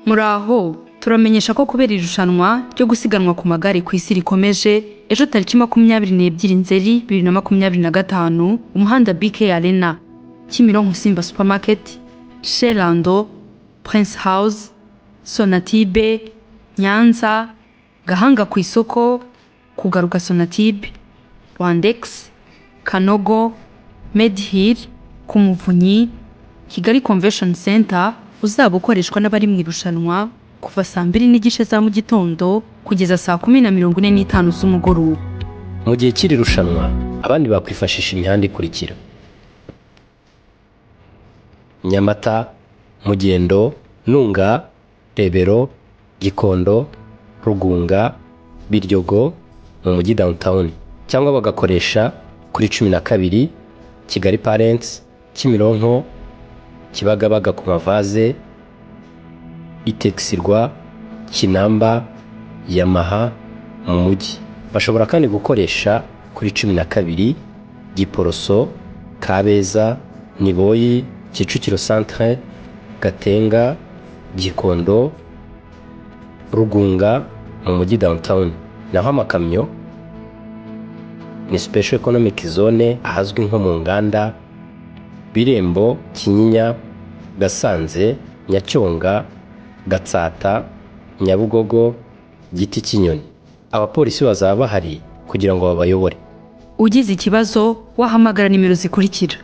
Muraho, turamenyesha ko kubera irushanwa ryo gusiganwa ku magare ku isi rikomeje, ejo tariki 22 Nzeri 2025, umuhanda BK Arena, Kimironko Simba Supermarket, Chez Lando, Prince House, Sonatube, Nyanza, Gahanga ku isoko, kugaruka Sonatube, Rwandex, Kanogo, Mediheal, ku Muvunyi, Kigali Convention Center, uzaba ukoreshwa n'abari mu irushanwa kuva saa 2:30 za mu gitondo kugeza saa 10:45 z'umugoroba. Mu gihe cy'iri rushanwa, abandi bakwifashisha imihanda ikurikira: Nyamata, Mugendo, Ntunga, Rebero, Gikondo, Rugunga, Biryogo, mu mujyi Downtown, cyangwa bagakoresha kuri 12, Kigali Parents, Kimironko, Kibagabaga ku Mavaze, Itexirwa, Kinamba, Yamaha, mu mujyi. Bashobora kandi gukoresha kuri 12, Giporoso, Kabeza, Niboyi, Kicukiro Centre, Gatenga, Gikondo, Rugunga, mu mujyi Downtown. Naho amakamyo ni Special Economic Zone ahazwi nko mu nganda, Birembo, Kinyinya, Gasanze, Nyacyonga, Gatsata, Nyabugogo, Giti cy'inyoni. Abapolisi bazaba bahari kugira ngo babayobore. Ugize ikibazo wahamagara nimero zikurikira.